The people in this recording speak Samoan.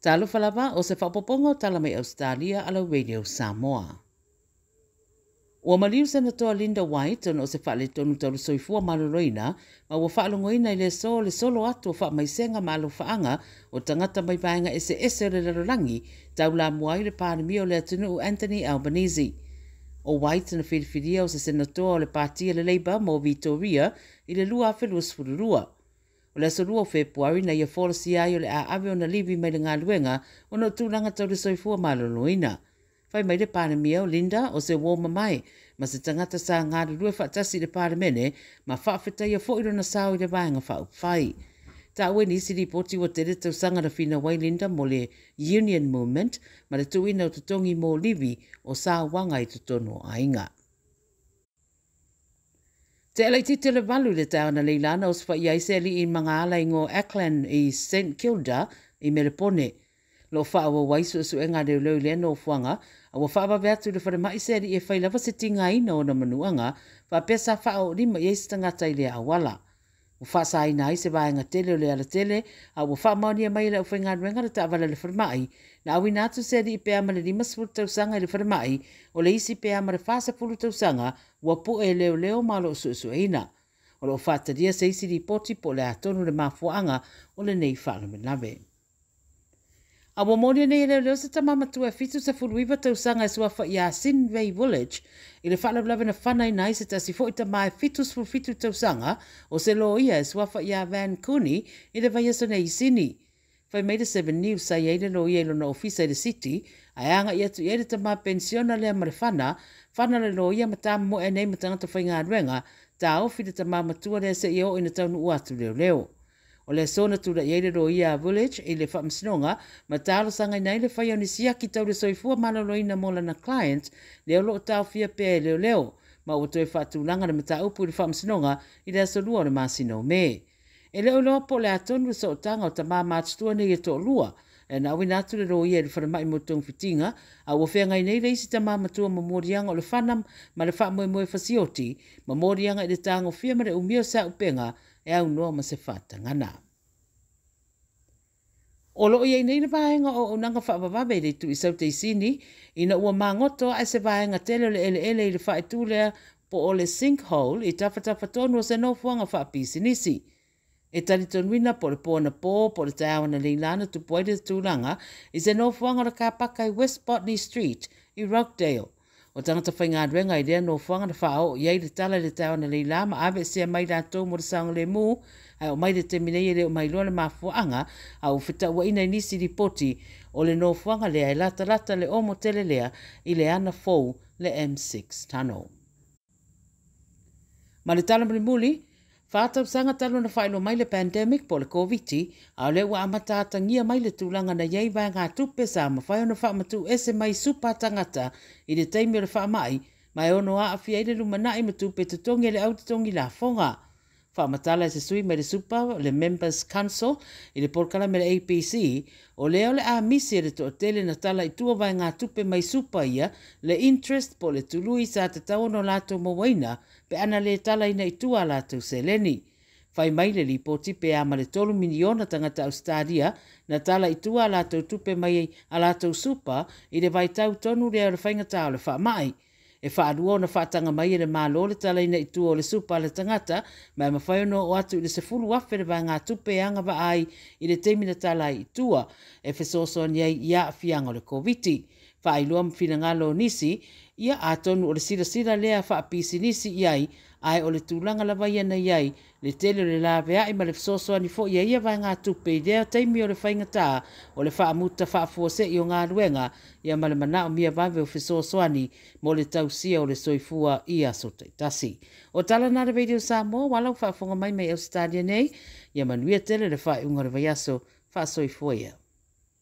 Talofa lava, o se faaopoopoga o tala mai Ausetalia a lau Radio Samoa. Ua maliu Senatoa Linda White ona o se faaletonu tau le soifua maloloina ma ua faalogoina i le aso le solo atu o faamaisega ma alofaaga o tagata mai vaega eseese o le lalolagi taulamua ai le Palemia o le atunuu Anthony Albanese. O White na filifilia o se senatoa o le Patia le Labour mo Victoria i le 2022. O le aso 2 o Fepuari na ia folasia ai o le a ave ona livi mai le galuega ona o tulaga tau le soifua maloloina. Fai mai le Palemia o Linda o se uo mamae ma se tagata sa galulue faatasi i le Palemene ma faafetaia foi lona sao i le Vaega Faaupufai. Taua i nisi lipoti ua tele tausaga na finau ai Linda mo le Union Movement ma le tuuina o totogi mo livi o sauaga i totonu o aiga. Tea laitiiti o le 8 i le taeao analeila na osofaia ai se alii i magaala i ngo Acland i St Kilda i Melepone. Lo faaauau ai suesuega a leoleo i lea nofoaga, a ua faavave atu i le falemai se alii e fai lava se tigaina o ona manuaga, faapea sa faaoolima i ai se tagata i lea auala. Ua faasaina ai se vaega tele o le alatele, a ua faamaonia mai e le aufaigaluega le taavale a le falemai, na auina atu se alii pe a ma le 50 tausaga i le falemai, o le isi pe a ma le 40 tausaga ua pu'e e leoleo ma o lo o suesueina. O lo o faatalia se isi lipoti po o le a tonu le mafuaaga o lenei faalavelave. A ua molia nei e leoleo se tama matua e 79 tausaga e suafa ia Sinvey Village i le faalavelave na fanaina ai se tasi foi tama e 77 tausaga o se loia e suafa ia Van Cooney i le vaiaso nei i Sini. Fai mai le 7 News sa i ai le loia i lona ofisa i le City, ae agai atu i ai le tama penisiona lea ma le fana, fana le loia ma tamomoe nei ma tagata faigaluega, taofi le tama matua lea seia oo ina taunuu atu leoleo. O le aso na tulai ai le loia a Village i le faamasinoga ma talosagaina ai le fai o ni siaki tau le soifua maloloina mo lana client lea o lo o taofia pea e leoleo, ma ua toe faatulaga le mataupu i le faamasinoga i le aso 2 o le masina o Me. E le o iloa po o le a tonu le sootaga o tama matutua nei e toalua, e na auina atu le loia i le falemai mo togafitiga, a ua feagai nei le isi tama matua ma moliaga o le fana ma le faamoemoe fasioti, ma moliaga i le tagofia ma le umia o se auupega e aunoa ma se faatagana. O lo o i ai nei le vaega o auaunaga faavavave i le itu i Saute i Sini, ina ua magoto ae se vaega tele o le eleele i le faaitu lea po o le sinkhole i tafatafa tonu o se nofoaga faapisinisi. E talitonuina po o le po anapo po o le taeao analeila na tupu ai le tulaga i se nofoaga o le kapaka i West Botany Street i Rockdale. O tagata faigaluega i lea nofoaga na faaoo i ai le tala i le taeao analeila ma aveesea mai latou mo le saogalemu, ae oo mai le taimi nei e le o mailoa le mafuaaga, a ua fetauaina i nisi lipoti o le nofoaga lea e latalata le omo tele lea i le ana fou le M6 Tunnel. Ma le tala mulimuli, 4 tausaga talu ona faailoa mai le pandemic po o le Koviti, a o lea ua amata atagia mai le tulaga na i ai vaegatupe sa mafai ona faamatuu ese mai supa tagata i le taimi o le faamai, ma e ono aafia ai le lumanai ma tupe totogi e le au totogi lafoga. Faamatala e se sui mai le supa le Members Council i le polokalame le ABC, o lea o le a misi e le toatele na tala i tua vaegatupe mai supa ia le interest po o le tului sa tatau ona latou mauaina pe ana le talaina i tua a latou seleni. Fai mai le lipoti pe a ma le 3 miliona tagata Ausetalia na tala i tua a latou tupe mai a latou supa i le vaitau tonu lea o le faigata o le faamai. E faalua ona faataga mai e le Malo le talaina i tua o le supa a le tagata, ma e mafai ona oo atu i le 10,000 le vaegatupe e agavaa ai i le taimi na tala ai i tua, e fesoasoani ai i aafiaga o le Koviti. Faailoa ma finagalo o nisi, ia atonu o le silasila lea faapisinisi i ai, ae o le tulaga lava ia na i ai, le tele o le laveai ma le fesoasoani foi a ia vaegatupe i lea taimi o le faigata o le faamuta faafuasei o galuega, ia ma le manaomia vave o fesoasoani mo le tausia o le soifua i aso taitasi. O tala na le Radio Samoa, ua lau faafofoga mai mai Ausetalia nei, ia manuia tele le faaiuga o le vaiaso, faasoifua ia.